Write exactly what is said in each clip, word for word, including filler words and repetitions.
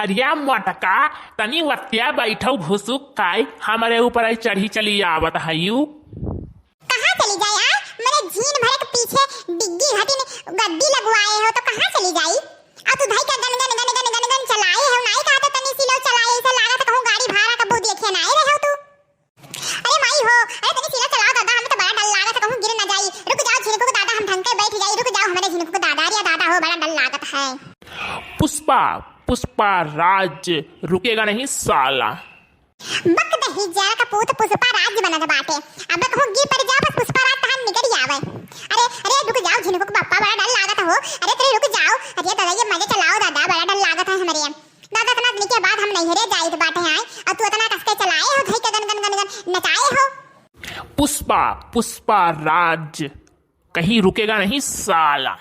अरे मोटका, तनी वत्या बैठउ घुसुक काई, हमरे ऊपर आई चढ़ी चली आवत हयू। कहाँ चली जाई, आ? मने झीन भर के पीछे डिग्गी हटिन गद्दी लगवाए हो तो कहाँ चली जाई? आ तू धई के गन गन गन गन गन गन चलाए हो, नाई कहा तो तनी सिलो चलाए, ऐसा लागत कहूँ गाड़ी भाड़ा का बू देखे नाई रहे हो तू। अरे माई हो, अरे तनी सिलो चलाओ दादा, हमें तो बड़ा डर लागत है कहूँ गिर ना जाई। रुक जाओ झिनकू के दादा, हम ढंग के बैठ जाई। रुक जाओ हमरे झिनकू के दादा, अरे दादा हो बड़ा डर लागत है। पुष्पा, पुष्पा राज रुकेगा नहीं साला। बक दही जरा का पूत पुष्पा राज बनत बाटे। अब कहूँ गिर पड़ जाओ बस पुष्पा राज तहार निकल आवे। अरे अरे रुक जाओ झिनकू के पप्पा बड़ा डर लागत हो। अरे तेरे रुक जाओ। अरे दादा ये मजे चलाओ दादा बड़ा डर लागत है हमरे। दादा इतना दिन के बाद हम नैहरे जाइत बाटे हैं और तू इतना कस के चलाए हो धई के गन गन गन गन नचाए हो। पुष्पा, पुष्पा राज कहीं रुकेगा नहीं साला।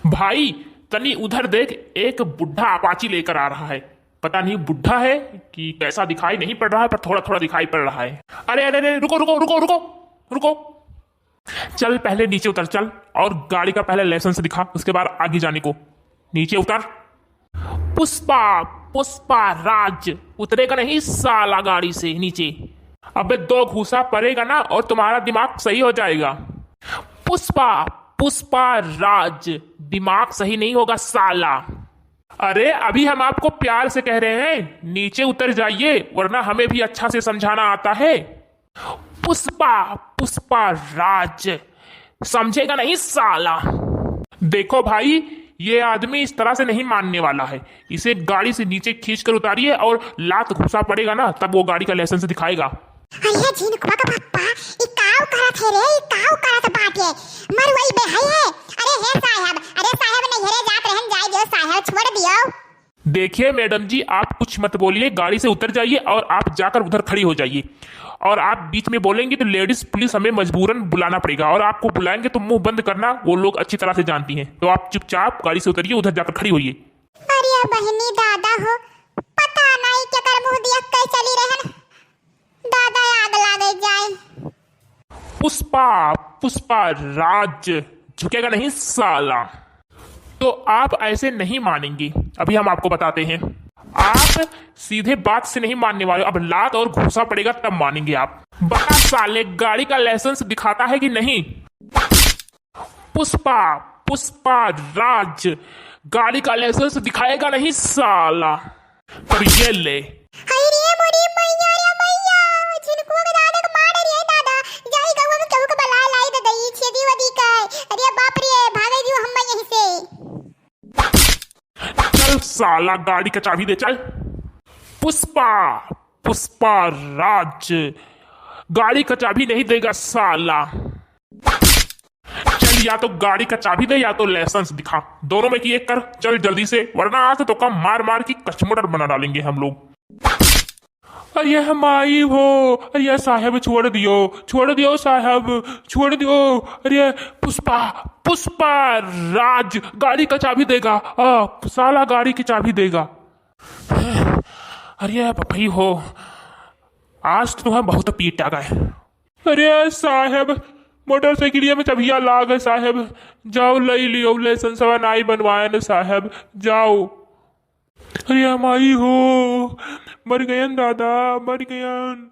भाई तनी उधर देख, एक बुढ़ा अपाची लेकर आ रहा है। पता नहीं बुढ़ा है कि कैसा दिखाई नहीं पड़ रहा है, पर थोड़ा थोड़ा दिखाई पड़ रहा है। अरे अरे अरे रुको रुको रुको रुको रुको, चल पहले नीचे उतर चल और गाड़ी का पहले लाइसेंस दिखा, उसके बाद आगे जाने को। नीचे उतर। पुष्पा, पुष्पा राज उतरेगा नहीं साला गाड़ी से नीचे। अबे दो घूसा पड़ेगा ना और तुम्हारा दिमाग सही हो जाएगा। पुष्पा, पुष्पा राज, दिमाग सही नहीं होगा साला। अरे अभी हम आपको प्यार से कह रहे हैं नीचे उतर जाइए, वरना हमें भी अच्छा से समझाना आता है। पुष्पा, पुष्पा राज, समझेगा नहीं साला। देखो भाई, ये आदमी इस तरह से नहीं मानने वाला है। इसे गाड़ी से नीचे खींच कर उतारिए और लात घुसा पड़ेगा ना, तब वो गाड़ी का लाइसेंस दिखाएगा। अरे झिनकुआ का पप्पा, ई काव करत है रे, ई काव करत बाटे? मरुआई बे है, है। अरे हे साहब, अरे साहब नैहरे जात रहन, जाए दियो साहब, छोड़ दियो। देखिए मैडम जी, आप कुछ मत बोलिए, गाड़ी से उतर जाइए और आप जाकर उधर खड़ी हो जाइए। और आप बीच में बोलेंगी तो लेडीज पुलिस हमें मजबूरन बुलाना पड़ेगा और आपको बुलाएंगे तो मुंह बंद करना, वो लोग अच्छी तरह से जानती हैं। तो आप चुपचाप गाड़ी से उतरिए, उधर जाकर खड़ी होइए। अरे बहनी दादा हो, पता नहीं केकर मुंह दिया कई चली रहन। दादा आग लागे जाए। पुष्पा, पुष्पा राज झुकेगा नहीं साला। तो आप ऐसे नहीं मानेंगे, अभी हम आपको बताते हैं। आप सीधे बात से नहीं मानने वाले, अब लात और घूसा पड़ेगा तब मानेंगे आप। बता साले, गाड़ी का लाइसेंस दिखाता है कि नहीं? पुष्पा, पुष्पा राज गाड़ी का लाइसेंस दिखाएगा नहीं साला। तब ये ले। हाय रे मोरी मैया रे मैया, झिनकुआ के दादा के मार रे दादा, जाई गौवा में केहू के बला लाई दे दई, छेदी वदी का। अरे बाप रे, भागे दियो हम यहीं से। चल साला, गाड़ी का चाबी दे, चल। पुष्पा, पुष्पा राज गाड़ी का चाबी नहीं देगा साला। चल, या तो गाड़ी का चाबी दे या तो लाइसेंस दिखा, दोनों में की एक कर। चल जल्दी से, वरना आज तो का मार मार की कचमुटर बना डालेंगे हम लोग। अरे माई हो, अरे साहब छोड़ दियो, छोड़ दियो साहब, छोड़ दियो। अरे पुष्पा, पुष्पा राज गाड़ी का चाबी देगा, आ, साला गाड़ी की चाबी देगा। अरे भाई हो, आज तो तुम्हें बहुत पीटा गए। अरे साहेब, मोटरसाइकिलिया में चबिया लाग है साहेब, जाओ लई लियो, लाइसेंसवा नाई बनवाए न साहेब, जाओ। अरे माई हो, मर गयन दादा, मर गयन।